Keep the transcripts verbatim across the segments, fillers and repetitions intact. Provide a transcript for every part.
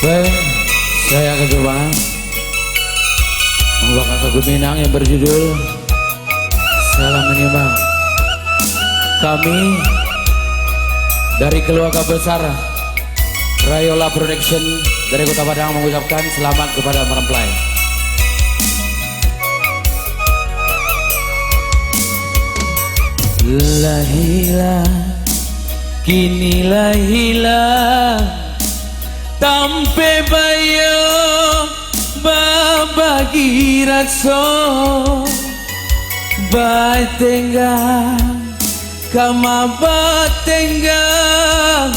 Baik, saya akan coba membawakan lagu Minang yang berjudul Salam Menimbang. Kami dari keluarga besar Rayola Production dari Kota Padang mengucapkan selamat kepada mempelai. Lah hilang, kini lah hilang, tampek bayo babagi raso, batenggang, kama batenggang,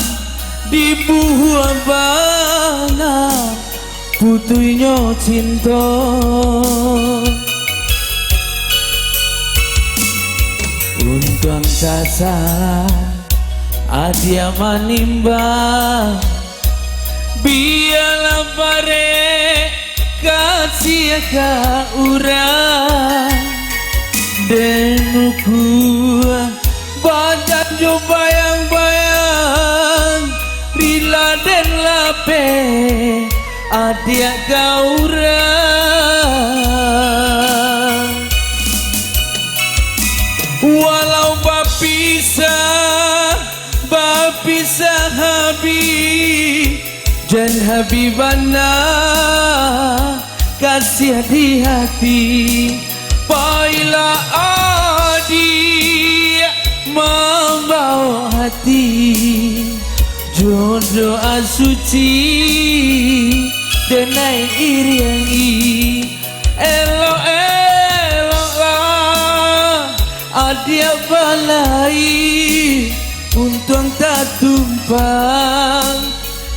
dibuah bana putuihnyo cinto. Untuang tasalah adiak manimbang, bialah barek kasiah ka urang. Den ukua badan jo bayang-bayang, rila den lapeh adiak ka urang. Walau bapisah, bapisah habih, jan habih bana kasiah di hati. Pailah adiak mambaok hati, jo doa suci den naiak iriangi. Elok-eloklah adiak balai, untuang tatumpang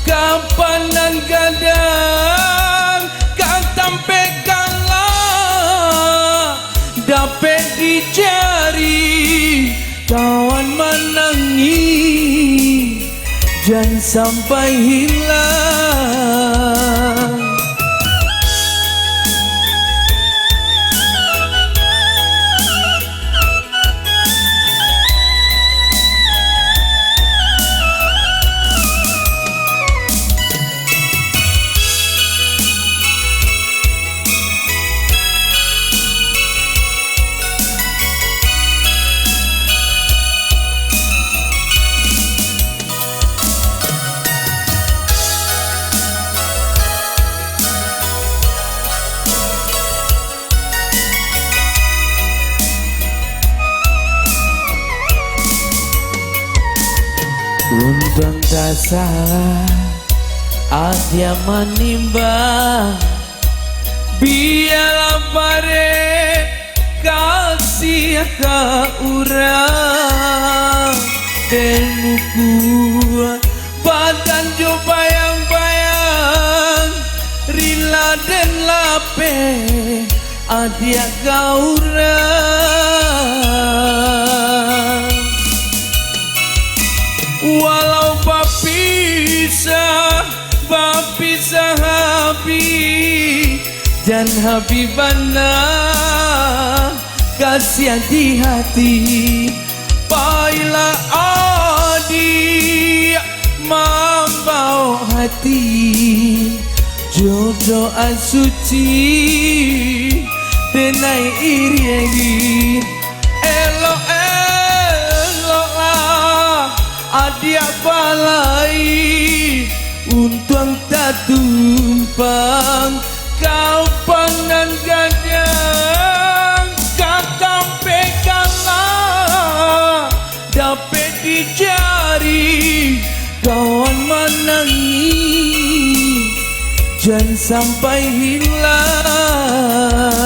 ka panan gadang, ka tampek kalah dapek di jari, kawan manangih jan sampai hilang. Untuang tasalah adiak manimbang, bialah barek kasiah ka urang. Den ukua badan jo bayang-bayang, rila den lapeh adiak ka urang. Walau bapisah, bapisah habih, jan habih bana kasiah di hati. Pailah adiak mambaok hati, jo doa suci den naiak iriangi. Elok-eloklah adiak balai, untuang tatumpang ka panan gadang, ka tampek kalah dapek di jari, kawan manangih jan sampai hilang.